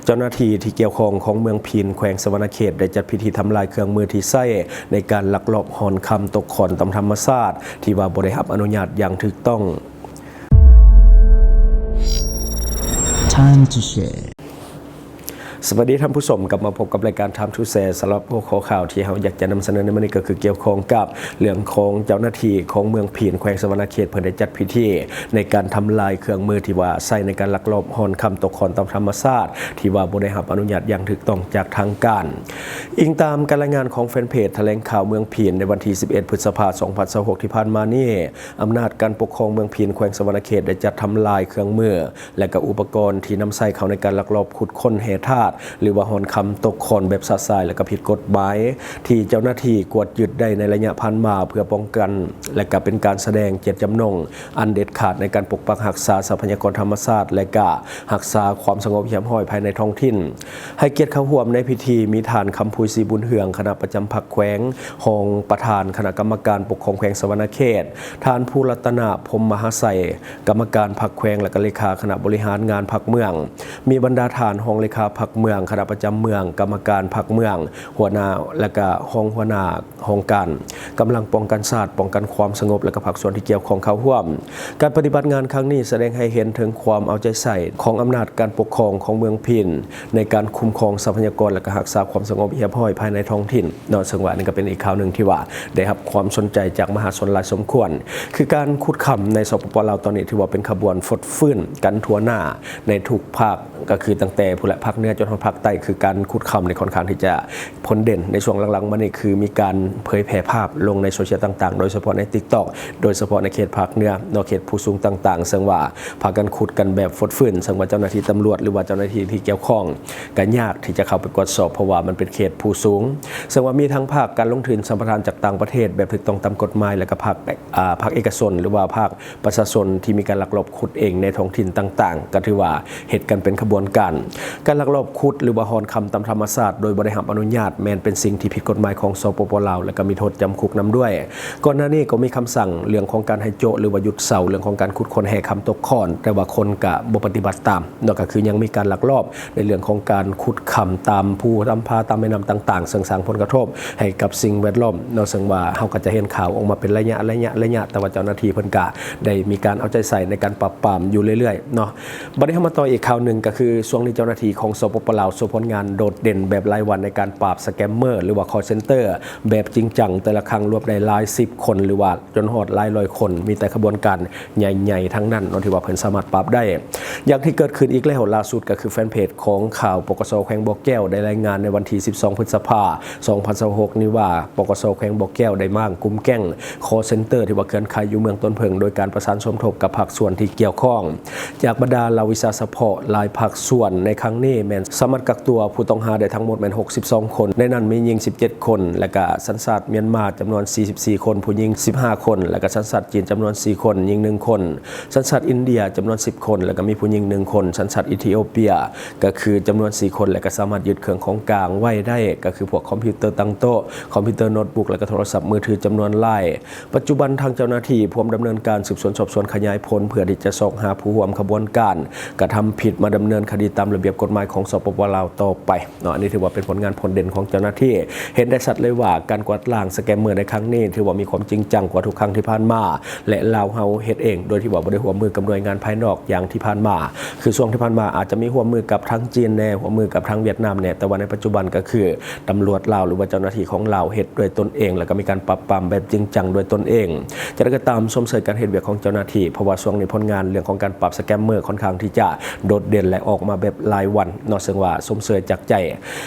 ເຈົ້າໜ້າທີ່ທີ່ກ່ຽວຂ້ອງຂອງເມືອງພີນ ແຂວງສະຫວັນນະເຂດ ໄດ້ຈັດພິທີທຳລາຍເຄື່ອງມືທີ່ໃຊ້ໃນການລັກລອບຮ່ອນຄຳຕົກຂອນຕາມທຳມະຊາດ ທີ່ວ່າບໍ່ໄດ້ຮັບອະນຸຍາດຢ່າງຖືກຕ້ອງ. Time to share. ສະຫວັດດີທ່ານຜູ້ຊົມ, ກັບມາພົບກັບລາຍການ Time to Share. ສຳລັບຫົວຂໍ້ຂ່າວທີ່ເຮົາຢາກຈະນຳສະເໜີໃນມື້ນີ້ ກໍຄືກ່ຽວຂ້ອງກັບເລື່ອງຂອງເຈົ້າໜ້າທີ່ຂອງເມືອງພີນ ແຂວງສະຫວັນນະເຂດ ເພິ່ນໄດ້ຈັດພິທີໃນການທຳລາຍເຄື່ອງມືທີ່ວ່າໃຊ້ໃນການລັກລອບຮ່ອນຄຳຕົກຂອນຕາມທຳມະຊາດ ທີ່ວ່າບໍ່ໄດ້ຮັບອະນຸຍາດຢ່າງຖືກຕ້ອງຈາກທາງການ. ອີງຕາມການລາຍງານຂອງແຟນເພຈຖະແຫຼງຂ່າວເມືອງພີນ ໃນວັນທີສິບເອັດ ພຶດສະພາ ສອງພັນຊາວຫົກ ທີ່ຜ່ານມານີ້, ອຳນາດການປົກຄອງເມືອງພີນ ແຂວງສະຫວັນນະເຂດ ໄດ້ຈັດທຳລາຍເຄື່ອງມື ແລະ ກະອຸປະກອນທີ່ນຳໃຊ້ເຂົ້າໃນການລັກລອບຂຸດຄົ້ນແຮ່ທາດ ຫຼືວ່າຮ່ອນຄຳຕົກຂອນແບບຊະຊາຍ ແລະ ກະຜິດກົດໝາຍ ທີ່ເຈົ້າໜ້າທີ່ກວດຍຶດໄດ້ໃນໄລຍະຜ່ານມາ ເພື່ອປ້ອງກັນ ແລະ ກະເປັນການສະແດງເຈດຈຳນົງອັນເດັດຂາດໃນການປົກປັກຮັກສາຊັບພະຍາກອນທຳມະຊາດ ແລະ ກະຮັກສາຄວາມສະຫງົບຮຽບຮ້ອຍພາຍໃນທ້ອງຖິ່ນ. ໃຫ້ກຽດເຂົ້າຮ່ວມໃນພິທີມີທ່ານ ຄຳພູຍ ສີບຸນເຮືອງ ຄະນະປະຈຳພັກແຂວງ, ຮອງປະທານຄະນະກຳມະການປົກຄອງແຂວງສະຫວັນນະເຂດ, ທ່ານ ພູລັດຕະນະ ພົມມະຫາໄຊ ກຳມະການພັກແຂວງ ແລະ ກະເລຂາຄະນະບໍລິຫານງານພັກເມືອງ, ມີບັນດາທ່ານຮອງເລຂາພັກເມືອງ, ຄະນະປະຈຳເມືອງ, ກຳມະການພັກເມືອງ, ຫົວໜ້າ ແລະ ກະຮອງຫົວໜ້າຫ້ອງການ, ກຳລັງປ້ອງກັນຊາດ, ປ້ອງກັນຄວາມສະຫງົບ ແລະ ກະພາກສ່ວນທີ່ກ່ຽວຂ້ອງເຂົ້າຮ່ວມ. ການປະຕິບັດງານຄັ້ງນີ້ສະແດງໃຫ້ເຫັນເຖິງຄວາມເອົາໃຈໃສ່ຂອງອຳນາດການປົກຄອງຂອງເມືອງພີນ ໃນການຄຸ້ມຄອງຊັບພະຍາກອນ ແລະ ກະຮັກສາຄວາມສະຫງົບຮຽບຮ້ອຍພາຍໃນທ້ອງຖິ່ນເນາະ, ເຊິ່ງວ່ານີ້ກໍເປັນອີກຂ່າວໜຶ່ງທີ່ວ່າໄດ້ຮັບຄວາມສົນໃຈຈາກມະຫາຊົນຫຼາຍສົມຄວນ. ຄືການຂຸດຄຳໃນ ສປປ ລາວ ຕອນນີ້ ຖືວ່າເປັນຂະບວນຟົດຟື້ນກັນທົ່ວໜ້າໃນທຸກພາກ, ກໍຄືຕັ້ງແຕ່ພຸ້ນແຫຼະ ພາກເໜືອຈົນຮອດພາກໃຕ້, ຄືການຂຸດຄຳນີ້ຄ່ອນຂ້າງທີ່ຈະພົ້ນເດັ່ນໃນຊ່ວງຫຼັງໆມານີ້ ຄືມີການເຜີຍແຜ່ພາບລົງໃນໂຊຊຽວຕ່າງໆ ໂດຍສະເພາະໃນ TikTok ໂດຍສະເພາະໃນເຂດພາກເໜືອເນາະ, ເຂດພູສູງຕ່າງໆ, ເຊິ່ງວ່າພາກັນຂຸດກັນແບບຟົດຟື້ນ, ເຊິ່ງວ່າເຈົ້າໜ້າທີ່ຕຳຫຼວດ ຫຼືວ່າເຈົ້າໜ້າທີ່ທີ່ກ່ຽວຂ້ອງ ກໍຍາກທີ່ຈະເຂົ້າໄປກວດສອບ ເພາະວ່າມັນເປັນເຂດພູສູງ, ເຊິ່ງວ່າມີທັງພາກການລົງທຶນສຳປະທານຈາກຕ່າງປະເທດແບບຖືກຕ້ອງຕາມກົດໝາຍ ແລະ ກໍພາກ ອ່າ ພາກເອກະຊົນ ຫຼືວ່າພາກປະຊາຊົນທີ່ມີການລັກລອບຂຸດເອງໃນທ້ອງຖິ່ນຕ່າງໆ, ກໍຖືວ່າເຮັດກັນເປັນຂະບວນການ. ການລັກລອບຂຸດ ຫຼືວ່າຮ່ອນຄຳຕາມທຳມະຊາດໂດຍບໍ່ໄດ້ຮັບອະນຸຍາດ ແມ່ນເປັນສິ່ງທີ່ຜິດກົດໝາຍຂອງ ສປປ ລາວ ແລະ ກໍມີໂທດຈຳຄຸກນຳດ້ວຍ. ກ່ອນໜ້ານີ້ກໍມີຄຳສັ່ງເລື່ອງຂອງການໃຫ້ໂຈະ ຫຼືວ່າຢຸດເຊົາເລື່ອງຂອງການຂຸດຄົ້ນແຮ່ຄຳຕົກຂອນ, ແຕ່ວ່າຄົນກະບໍ່ປະຕິບັດຕາມເນາະ, ກໍຄືຍັງມີການລັກລອບໃນເລື່ອງຂອງການຂຸດຄຳຕາມພູຕາມຜາ ຕາມແມ່ນ້ຳຕ່າງໆ, ເຊິ່ງສ້າງຜົນກະທົບໃຫ້ກັບສິ່ງແວດລ້ອມເນາະ, ເຊິ່ງວ່າເຮົາກໍຈະເຫັນຂ່າວອອກມາເປັນໄລຍະໆ ແລະ ແຕ່ວ່າເຈົ້າໜ້າທີ່ເພິ່ນກະໄດ້ມີການເອົາໃຈໃສ່ໃນການປາບປາມຢູ່ເລື້ອຍໆເນາະ. ບັດນີ້ເຮົາມາຕໍ່ອີກຂ່າວໜຶ່ງ, ກໍຄືຊ່ວງນີ້ເຈົ້າໜ້າທີ່ຂອງ ສປປ ລາວ ໂຊຜົນງານໂດດເດັ່ນແບບລາຍວັນໃນການປາບສະແກມເມີ ຫຼືວ່າ call center ແບບຈິງຈັງ, ແຕ່ລະຄັ້ງລວບໄດ້ຫຼາຍສິບຄົນ ຫຼືວ່າຈົນຮອດຫຼາຍຮ້ອຍຄົນ, ມີແຕ່ຂະບວນການໃຫຍ່ໆທັງນັ້ນເນາະ ທີ່ວ່າເພິ່ນສາມາດປາບໄດ້. ຢ່າງທີ່ເກີດຂຶ້ນອີກແລ້ວ, ລ່າສຸດກໍຄືແຟນເພຈຂອງຂ່າວ ປກສ ແຂວງບໍ່ແກ້ວ ໄດ້ລາຍງານໃນວັນທີສິບສອງ ພຶດສະພາ ສອງພັນຊາວຫົກນີ້ວ່າ ປກສ ແຂວງບໍ່ແກ້ວໄດ້ມ້າງກຸ່ມແກ້ງ call center ທີ່ວ່າເຄື່ອນໄຂຢູ່ເມືອງຕົ້ນເຜິ້ງ ໂດຍການປະສານສົມທົບກັບພາກສ່ວນທີ່ກ່ຽວຂ້ອງ. ຈາກບັນດາເຫຼົ່າວິຊາສະເພາະຫຼາຍພາກສ່ວນໃນຄັ້ງນີ້ ແມ່ນສາມາດກັກຕົວຜູ້ຕ້ອງຫາໄດ້ທັງໝົດແມ່ນຫົກສິບສອງຄົນ, ໃນນັ້ນມີຍິງສິບເຈັດຄົນ ແລະ ກະສັນຊາດມຽນມາຈຳນວນສີ່ສິບສີ່ຄົນ, ຜູ້ຍິງສິບຫ້າຄົນ ແລະ ກະສັນຊາດຈີນຈຳນວນສີ່ຄົນ, ຍິງໜຶ່ງຄົນ, ສັນຊາດອິນເດຍຈຳນວນສິບຄົນ ແລະ ກະມີຜູ້ຍິງໜຶ່ງຄົນ, ສັນຊາດອີທິໂອເປຍ ກະຄືຈຳນວນສີ່ຄົນ ແລະ ກະສາມາດຍຶດເຄື່ອງຂອງກາງໄວ້ໄດ້ ກະຄືພວກຄອມພິວເຕີຕັ້ງໂຕະ, ຄອມພິວເຕີໂນ້ດບຸກ ແລະ ກະໂທລະສັບມືຖືຈຳນວນຫຼາຍ. ປັດຈຸບັນທາງເຈົ້າໜ້າທີ່ພວມດຳເນີນການສືບສວນສອບສວນຂະຫຍາຍຜົນ ເພື່ອທີ່ຈະຊອກຫາຜູ້ຮ່ວມຂະບວນການກະທຳຜິດມາດຳເນີນຄະດີຕາມລະບຽບກົດໝາຍຂອງ ສປປ ລາວ ຕໍ່ໄປເນາະ. ອັນນີ້ຖືວ່າເປັນຜົນງານພົ້ນເດັ່ນຂອງເຈົ້າໜ້າທີ່, ເຫັນໄດ້ຊັດເລີຍວ່າການກວາດລ້າງສະແກມເມີໃນຄັ້ງນີ້ ຖືວ່າມີຄວາມຈິງຈັງກວ່າທຸກຄັ້ງທີ່ຜ່ານມາ ແລະ ລາວເຮົາເຮັດເອງ ໂດຍທີ່ວ່າບໍ່ໄດ້ຮ່ວມມືກັບໜ່ວຍງານພາຍນອກຢ່າງທີ່ຜ່ານມາ. ຄືຊ່ວງທີ່ຜ່ານມາອາດຈະມີຮ່ວມມືກັບທາງຈີນແດ່, ຮ່ວມມືກັບທາງຫວຽດນາມແດ່, ແຕ່ວ່າໃນປັດຈຸບັນກໍຄື ຕຳຫຼວດລາວ ຫຼືວ່າເຈົ້າໜ້າທີ່ຂອງລາວເຮັດດ້ວຍຕົນເອງ ແລ້ວກໍມີການປາບປາມແບບຈິງຈັງດ້ວຍຕົນເອງ. ຢ່າງໃດກໍຕາມ, ຊົມເຊີຍການເຮັດວຽກຂອງເຈົ້າໜ້າທີ່, ເພາະວ່າຊ່ວງນີ້ຜົນງານເລື່ອງຂອງການປາບສະແກມເມີຄ່ອນຂ້າງທີ່ຈະໂດດເດັ່ນ ແລະ ອອກມາແບບລາຍວັນເນາະ, ເຊິ່ງວ່າຊົມເຊີຍຈາກໃຈ.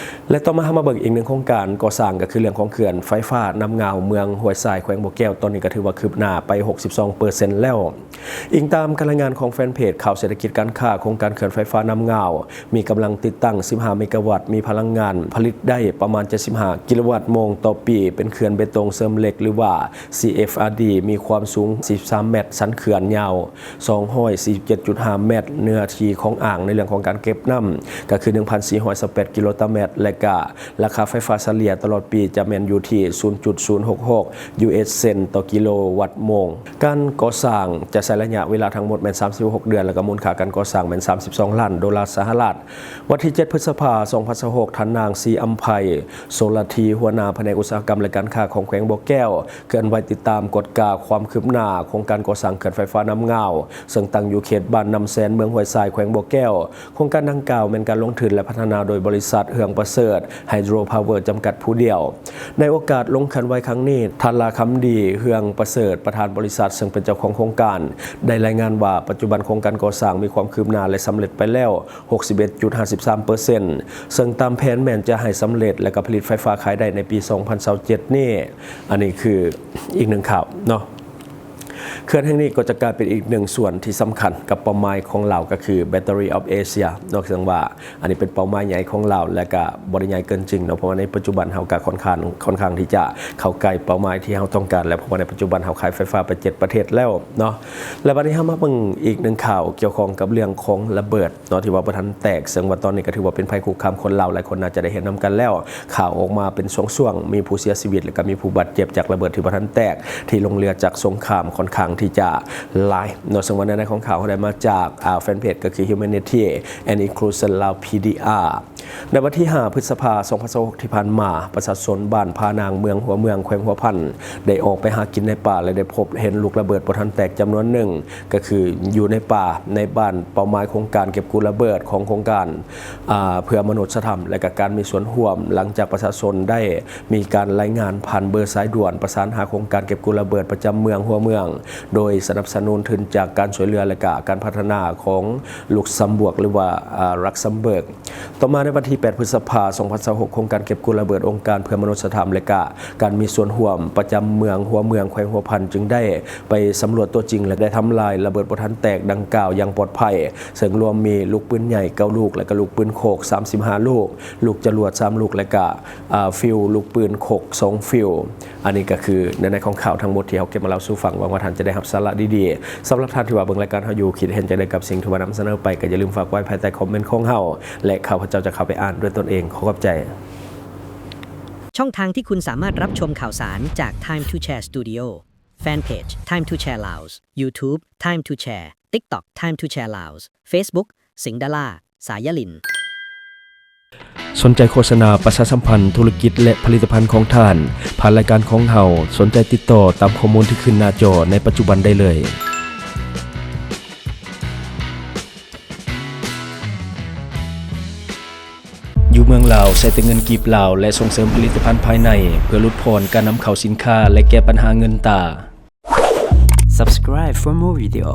ແລະ ຕໍ່ມາເຮົາມາເບິ່ງອີກໜຶ່ງໂຄງການກໍ່ສ້າງ, ກໍຄືເລື່ອງຂອງເຂື່ອນໄຟຟ້ານ້ຳງາວເມືອງຫ້ວຍຊາຍ ແຂວງບໍ່ແກ້ວ, ຕອນນີ້ກໍຖືວ່າຄືບໜ້າໄປຫົກສິບສອງເປີເຊັນແລ້ວ. ອີງຕາມການລາຍງານຂອງແຟນເພຈຂ່າວເສດຖະກິດການຄ້າ, ໂຄງການເຂື່ອນໄຟຟ້ານ້ຳງາວ ມີກຳລັງຕິດຕັ້ງສິບຫ້າເມກາວັດ, ມີພະລັງງານຜະລິດໄດ້ປະມານເຈັດສິບຫ້າກິໂລວັດໂມງຕໍ່ປີ, ເປັນເຂື່ອນເບຕົງເສີມເຫຼັກ ຫຼືວ່າ ຊີເອັຟອາດີ ມີຄວາມສູງສີ່ສິບສາມແມັດ, ສັນເຂື່ອນຍາວສອງຮ້ອຍສີ່ສິບເຈັດຈຸດຫ້າແມັດ, ເນື້ອທີ່ຂອງອ່າງໃນເລື່ອງ ຂອງການເກັບນ້ຳກໍຄື ໜຶ່ງພັນສີ່ຮ້ອຍຊາວແປດກິໂລຕາແມັດ ແລະກະລາຄາໄຟຟ້າສະເລ່ຍຕະຫຼອດປີຈະແມ່ນຢູ່ທີ່ ສູນຈຸດສູນຫົກຫົກຢູເອັສເຊັນຕໍ່ກິໂລວັດໂມງ. ການກໍ່ສ້າງຈະໃຊ້ໄລຍະເວລາທັງໝົດແມ່ນ ສາມສິບຫົກເດືອນ ແລະກະມູນຄ່າການກໍ່ສ້າງແມ່ນ ສາມສິບສອງລ້ານໂດລາສະຫະລັດ. ວັນທີເຈັດ ພຶດສະພາ ສອງພັນຊາວຫົກ ທ່ານນາງ ສີອຳໄພ ໂສລະທີ ຫົວໜ້າພະແນກອຸດສາຫະກຳ ແລະ ການຄ້າຂອງແຂວງບໍ່ແກ້ວ ເຄື່ອນໄຫວຕິດຕາມກວດກາຄວາມຄືບໜ້າໂຄງການກໍ່ສ້າງເຂື່ອນໄຟຟ້ານ້ຳງາວ ເຊິ່ງຕັ້ງຢູ່ເຂດບ້ານນ້ຳແຊນ ເມືອງຫ້ວຍຊາຍ ແຂວງບໍ່ແກ້ວ. ໂຄງການດັ່ງກ່າວແມ່ນການລົງທຶນ ແລະ ພັດທະນາໂດຍບໍລິສັດ ເຮືອງປະເສີດ Hydro Power ຈຳກັດຜູ້ດຽວ. ໃນໂອກາດລົງເຄື່ອນໄຫວຄັ້ງນີ້, ທ່ານ ລາຄຳດີ ເຮືອງປະເສີດ ປະທານບໍລິສັດ ເຊິ່ງເປັນເຈົ້າຂອງໂຄງການ ໄດ້ລາຍງານວ່າ ປັດຈຸບັນໂຄງການກໍ່ສ້າງມີຄວາມຄືບໜ້າ ແລະ ສຳເລັດໄປແລ້ວ ຫົກສິບເອັດຈຸດຫ້າສິບສາມເປີເຊັນ ເຊິ່ງຕາມແຜນແມ່ນຈະໃຫ້ສຳເລັດ ແລະ ກະຜະລິດໄຟຟ້າຂາຍໄດ້ໃນປີສອງພັນຊາວເຈັດນີ້. ອັນນີ້ຄືອີກໜຶ່ງຂ່າວເນາະ. ເຂື່ອນແຫ່ງນີ້ກໍຈະກາຍເປັນອີກໜຶ່ງສ່ວນທີ່ສຳຄັນກັບເປົ້າໝາຍຂອງລາວ ກໍຄື Battery of Asia ເນາະ ເຊິ່ງວ່າອັນນີ້ເປັນເປົ້າໝາຍໃຫຍ່ຂອງລາວ ແລະ ກະບໍ່ໄດ້ໃຫຍ່ເກີນຈິງເນາະ ເພາະວ່າໃນປັດຈຸບັນເຮົາກະຄ່ອນຂ້າງ ຄ່ອນຂ້າງທີ່ຈະເຂົ້າໃກ້ເປົ້າໝາຍທີ່ເຮົາຕ້ອງການແລ້ວ ເພາະວ່າໃນປັດຈຸບັນເຮົາຂາຍໄຟຟ້າໄປເຈັດປະເທດແລ້ວເນາະ. ແລະ ບັດນີ້ເຮົາມາເບິ່ງອີກໜຶ່ງຂ່າວກ່ຽວຂ້ອງກັບເລື່ອງຂອງລະເບີດ ເນາະ ທີ່ວ່າບໍ່ທັນແຕກ ເຊິ່ງວ່າຕອນນີ້ກໍຖືວ່າເປັນໄພຄຸກຄາມຄົນລາວ ຫຼາຍຄົນໜ້າຈະໄດ້ເຫັນນຳກັນແລ້ວ. ຂ່າວອອກມາເປັນຊ່ວງໆ ມີຜູ້ເສຍຊີວິດ ແລະ ກໍມີຜູ້ບາດເຈັບຈາກລະເບີດທີ່ບໍ່ທັນແຕກ ທີ່ຫຼົງເຫຼືອຈາກສົງຄາມ ຄ່ອນຂ້າງທີ່ຈະຫຼາຍເນາະ. ເຊິ່ງວ່າເນື້ອໃນຂອງຂ່າວເຮົາໄດ້ມາຈາກ ອ່າ ແຟນເພຈ ກໍຄື Humanity and Inclusion Lao PDR. ໃນວັນທີຫ້າ ພຶດສະພາ ສອງພັນຊາວຫົກ ທີ່ຜ່ານມາ, ປະຊາຊົນບ້ານຜານາງ ເມືອງຫົວເມືອງ ແຂວງຫົວພັນ ໄດ້ອອກໄປຫາກິນໃນປ່າ ແລະ ໄດ້ພົບເຫັນລູກລະເບີດບໍ່ທັນແຕກຈຳນວນໜຶ່ງ ກໍຄືຢູ່ໃນປ່າໃນບ້ານເປົ້າໝາຍໂຄງການເກັບກູ້ລະເບີດຂອງໂຄງການ ອ່າ ເພື່ອມະນຸດສະທຳ ແລະ ກະການມີສ່ວນຮ່ວມ ຫຼັງຈາກປະຊາຊົນໄດ້ມີການລາຍງານຜ່ານເບີສາຍດ່ວນປະສານຫາໂຄງການເກັບກູ້ລະເບີດປະຈຳເມືອງຫົວເມືອງ ໂດຍສະໜັບສະໜູນທຶນຈາກການຊ່ວຍເຫຼືອ ແລະ ກະການພັດທະນາຂອງ Luxembourg ຫຼືວ່າ ອ່າ Luxembourg. ຕໍ່ມາໃນວັນທີແປດ ພຶດສະພາ ສອງພັນຊາວຫົກ ໂຄງການເກັບກູ້ລະເບີດອົງການເພື່ອມະນຸດສະທຳ ແລະ ກະການມີສ່ວນຮ່ວມປະຈຳເມືອງຫົວເມືອງ ແຂວງຫົວພັນ ຈຶ່ງໄດ້ໄປສຳຫຼວດຕົວຈິງ ແລະ ໄດ້ທຳລາຍລະເບີດບໍ່ທັນແຕກດັ່ງກ່າວຢ່າງປອດໄພ, ເຊິ່ງລວມມີລູກປືນໃຫຍ່ເກົ້າລູກ ແລະ ກະລູກປືນໂຄກສາມສິບຫ້າລູກ, ລູກຈະຫຼວດສາມລູກ ແລະ ກະ ອ່າ ຟິວລູກປືນໂຄກສອງຟິວ. ອັນນີ້ກໍຄືເນື້ອໃນຂອງຂ່າວທັງໝົດທີ່ເຮົາເກັບມາເລົ່າສູ່ຟັງ. ຫວັງວ່າທ່ານຈະໄດ້ຮັບສາລະດີໆ. ສຳລັບທ່ານທີ່ວ່າເບິ່ງລາຍການເຮົາຢູ່ ຄິດເຫັນຈັ່ງໃດກັບສິ່ງທີ່ວ່ານຳສະເໜີໄປ ກໍຢ່າລືມຝາກໄວ້ພາຍໃຕ້ຄອມເມັນຂອງເຮົາ ແລະ ຂ້າພະເຈົ້າຈະເຂົ້າໄປອ່ານດ້ວຍຕົນເອງ. ຂໍຂອບໃຈ. ช่องทางที่คุณสามารถรับชมข่าวสารจาก Time to Share Studio แฟนเพจ Time to Share Laos YouTube Time to Share TikTok Time to Share Laos Facebook สิงห์ดารา สายลิน สนใจโฆษณาประชาสัมพันธ์ธุรกิจและผลิตภัณฑ์ของท่าน ผ่านรายการของเฮา สนใจติดต่อตามข้อมูลที่ขึ้นหน้าจอในปัจจุบันได้เลย. ຢູ່ເມືອງລາວ ໃຊ້ແຕ່ເງິນກີບລາວ ແລະ ສົ່ງເສີມຜະລິດຕະພັນພາຍໃນ ເພື່ອຫຼຸດຜ່ອນການນຳເຂົ້າສິນຄ້າ ແລະ ແກ້ບັນຫາເງິນຕາ. Subscribe for more video.